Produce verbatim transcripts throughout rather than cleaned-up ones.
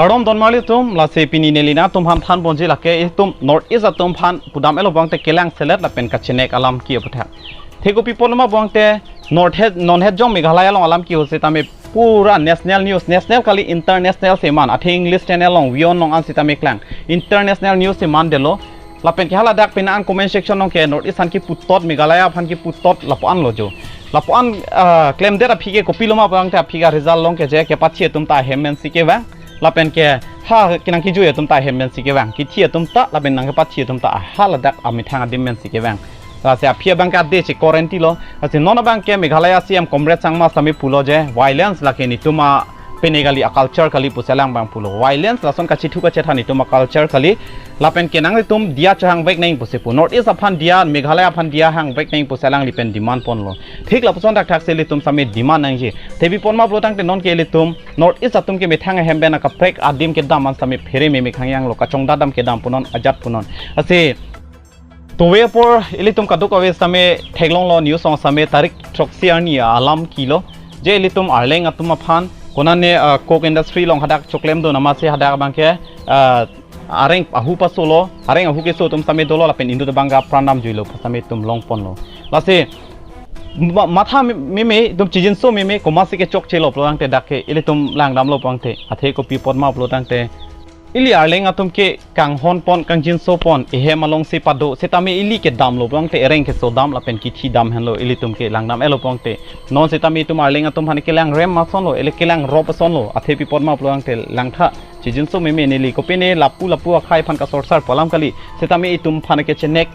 Kardom donmarli atum, lasi pini neli nangtum aphan thanponji lake itum North East atum aphan pudam-etlo abangte kelang selet lapen kachenek alam ke aputhak. Theko pi apotlo ma abangte North East, non het jong Meghalaya along alam ke ahut setame pura national news, national kali international si man, athe English channel along WION along an setame klang. International news si mandetlo. Lapen ke haladak penang comment section along ke North East aphan kepu tot, Meghalaya aphan kepu tot lapu-an lo jo. Lapu-an, ah, klemdet aphi ke kopilo ma abangte aphi ke result along ke je kepathi atum ta ahem pensi kevang. Lapen ke ha kenang kejui atum ta ahem pensi kevang. Kethi atum ta lapen nangkepathi atum ta haladak amethang adim pensi kevang. Lasi aphi abangke ade che quarantine lo. Lasi non abangke Meghalaya CEM Conrad Sangma setame pulo je violence lake netum apene kali, aculture kali pusi alang abang pulo. Violence lason kachethu kachethan netum aculture kali. Lapen ke nanglitum diya chohang vek nang pusi pu. North East aphan diya, Meghalaya aphan diya hang vek nang pusi alangli pen demand ponlo. Thik lapuson thakthak si ilitum setame demand nangji. Athe pi apot ma pulo tangte non ke ilitum North East atum ke methang ahem pen akaprek adim kedam an setame phere meme khangyang lo, kachongdat dam kedam punon, ajat punon. Lasi tove apor ilitum kadokave setame theklonglo news along setame tarik throksi arni alam kilo. Je ilitum Arleng atum aphan konane, ah, coke industry along hadak choklemdun amatsi hadak abangke, ah, areng ahu pasolo, areng ahu keso atum setame dolo lapen inut abangke apran damjuilo pu setame itum longponlo. Lasi ma-, matha me-, meme, itum chijinso meme, komatsi kechokchelo pulo tangte dak ke ilitum langdamlo pulo tangte, athe kopi apot ma pulo tangte ili Arleng atum ke kanghon pon, kangjinso pon, ehem alongsi pado, setame ili kedamlo pulo tangte ereng keso dam lapen kethi dam henlo, ilitum ke langdam-etlo pulo tangte. Non setame itum Arleng atum aphan kelang rem asonlo, ili kelang rop asonlo, athe pi apot ma pulo tangte langtha. Chijinso meme neli kopine lapu lapu akhai aphan kasorsar pu alam kali. Setame itum aphan kechenek,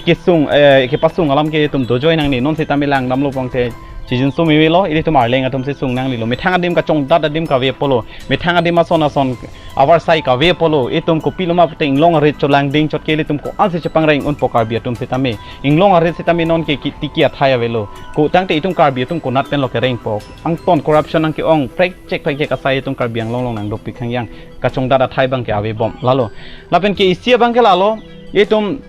kesung, eh, kepasung alam ke itum dojoi nangne. Non setame langdamlo pulo tangte chijinso meme lo, ilitum Arleng atum si sung nanglelo. Methang adim kachongdat adim kave apotlo. Methang adim ason ason avarsai kave apotlo. Itum kopilo ma pute inglong arit cholangding chot ke ilitum ko-ansi chepangreng unpo Karbi atum setame. Inglong arit setame non ke ki-, tiki athai avelo. Ko tangte itum Karbi atum konat penlo kerengpo. Angton corruption nangke-ong prekchek prekchek asai itum Karbi Anglong along nangdopik khangyang. Kachongdat athai abangke avebom. Lalo. Lapen ke isi abangke lalo. Itum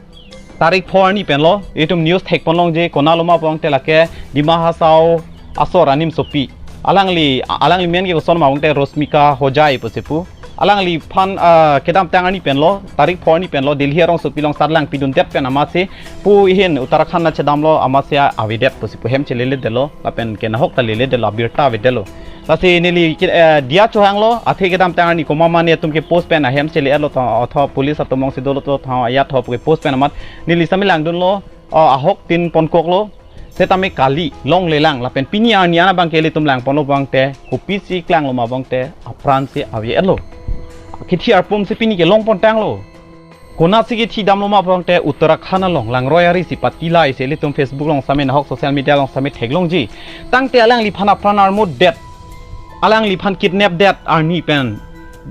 tarik pho arni penlo. Itum news thekponlongji konalo ma pulo tangte lake Dima Hasao asor animsopi. Alangli, alangli men ke koson ma pulo tangte Rosmika Hojai pusi pu. Alangliphan, ah, kedamtang arni penlo, tarik pho arni penlo, Delhi arongsopi along sarlang pidundet pen amatsi, pu ihin Uttarakhand nangchedamlo amatsi avedet pusi pu hem cheleledetlo, lapen ke nahok ta leledetlo, abirta avedetlo. Lasi neli ke, eh, diya chohanglo, athe kedamtang arni komat mane atum ke post pen ahem chele-etlo tho, tho police atum alongsi dolo tho, tho ajat tho pu ke post pen amat, neli setame langdunlo, oh, ahok tin ponkoklo, setame kali longlelang lapen pini arni an abangke ilitum langponlo pulo tangte, kopisi klanglo ma pulo tangte, apran si ave-etlo. Kethi arpum si pini ke longpon tanglo. Konatsi kethi damlo ma pulo tangte Uttarakhand along langroi ari si pati lai si ilitum Facebook along setame nahok social media along setame theklongji. Tangte alangliphan apran armudet, alangliphan kidnapdet arni pen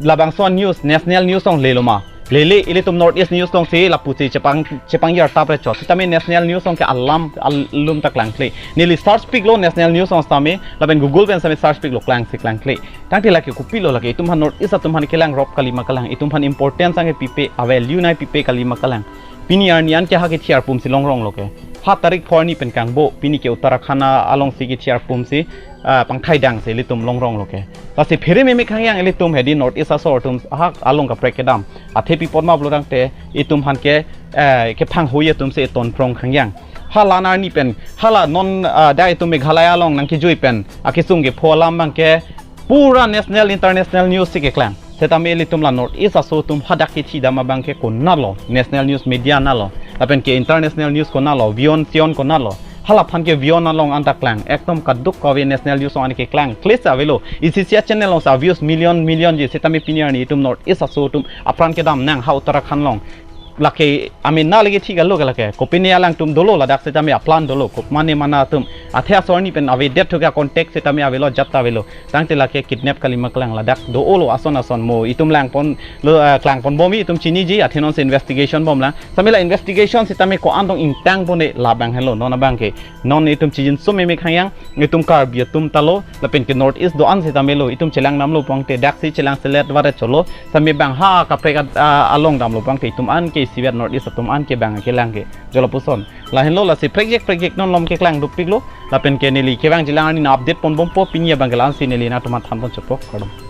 labangso news, national news along lelo ma. Lele, ilitum North East news alongsi lapusi chepang, chepang yartap re chot. Setame national news along ke alam, alum ta klangkle. Neli search piklo national news along setame, lapen Google pen setame search piklo klangsi klangkle. Tangte lake kopilo lake itum aphan North East atum aphan kelang rop kali ma kalang, itum aphan importance nangkepipe, a value nangkepipe kali ma kalang. Pini arni an ke ha kethi arpum si longronglo ke. Ha tarik pho arni pen kangbo, pini ke Uttarakhand alongsi kethi arpum si, ah, pangthai dang si ilitum longronglo ke. Lasi phere meme khangyang ilitum hedi North East asor atum ha along kaprek kedam. Athe pi apot ma pulo tangte itum aphan ke, eh, kephang hui atum si iton prong khangyang. Hala arni pen, hala non, ah, dak itum Meghalaya along nangkejui pen akesung kepho alam abangke pura national international news si keklang. Setame ilitum la North East aso atum hadak kethi dam abangke konatlo, national news media nalo, lapen ke international news konatlo, WION SION konatlo. Halaphan ke WION along anta klang, ekdom kadokave national news along an ke klangkle si avelo. Isi isi a channel along sa views million million ji, setame pini arni itum North East aso atum apran kedam nang ha Uttarakhand along. Lake amena lake thik alo ke lake. Kopine alangtum dolo ladak setame aplan dolo. Kop mane mana atum. Athe asor arni pen avedet thu ke contact setame avelo, ajat ta avelo. Tangte lake kidnap kali ma kalang, ladak do-olo ason ason mo. Itum langponlo, eh, klangponbomji itum chiniji, athe nonsi investigation bomlang. Setame la investigation setame ko-an dong ingtangpon-e labang henlo non abangke. Non itum chijinso meme khangyang, itum Karbi atum talo, lapen ke North East do-an setame lo, itum chelang damlo pulo tangte daksi chelang selet vare cholo, setame bang ha kaprek at-, a, along damlo pulo tangte itum an ke isivet North East atum an ke bang kelang ke. Jo lapuson. Lahenlo lasi prekjek prekjek non malom keklang dopiklo, lapen ke neli kevangjilang arni nang update ponbompo, pini abangke la-ansi neli nangtum aphan thanpon chotpo, kardom.